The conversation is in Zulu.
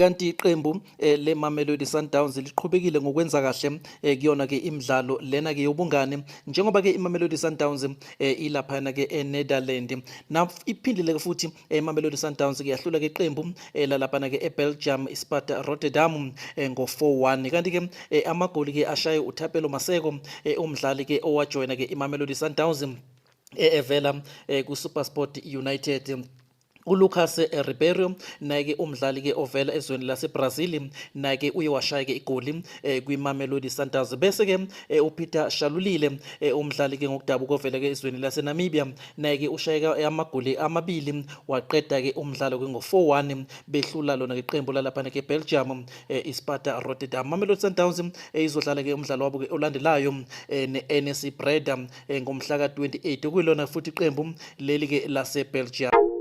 Kanti iqembu leMamelodi Sundowns liqhubekile ngokwenza kahle kuyona ke imidlalo lena ke yobungane njengoba ke iMamelodi Sundowns ilaphana ke eNetherlands. Na iphindile ke futhi iMamelodi Sundowns ke yahlula ke iqembu lalaphana ke eBelgium iSparta Rotterdam ngo-4-1. Kanti ke amagoli ke ashaye uThapelo Maseko, umdlali ke owajoyina ke iMamelodi Sundowns evela kuSuperSport United. ULucas Ribeiro naye ke umdlali ke ovela ezweni laseBrazil naye ke uye washaya ke igoli kwiMamelodi Sundowns. Bese ke uPeter Shalulile, umdlali ke ngokudabuka ovela ke ezweni laseNamibia, naye ke ushaye amagoli amabili waqeda ke umdlalo ke ngo-4-1 behlula lona ke qembu lalapha ke Belgium, iSparta Rotterdam. Mamelodi Sundowns izodlala ke umdlalo wabo ke olandelayo ne-NAC Breda ngomhla ka-28, okuyilona futhi iqembu leli ke laseBelgium.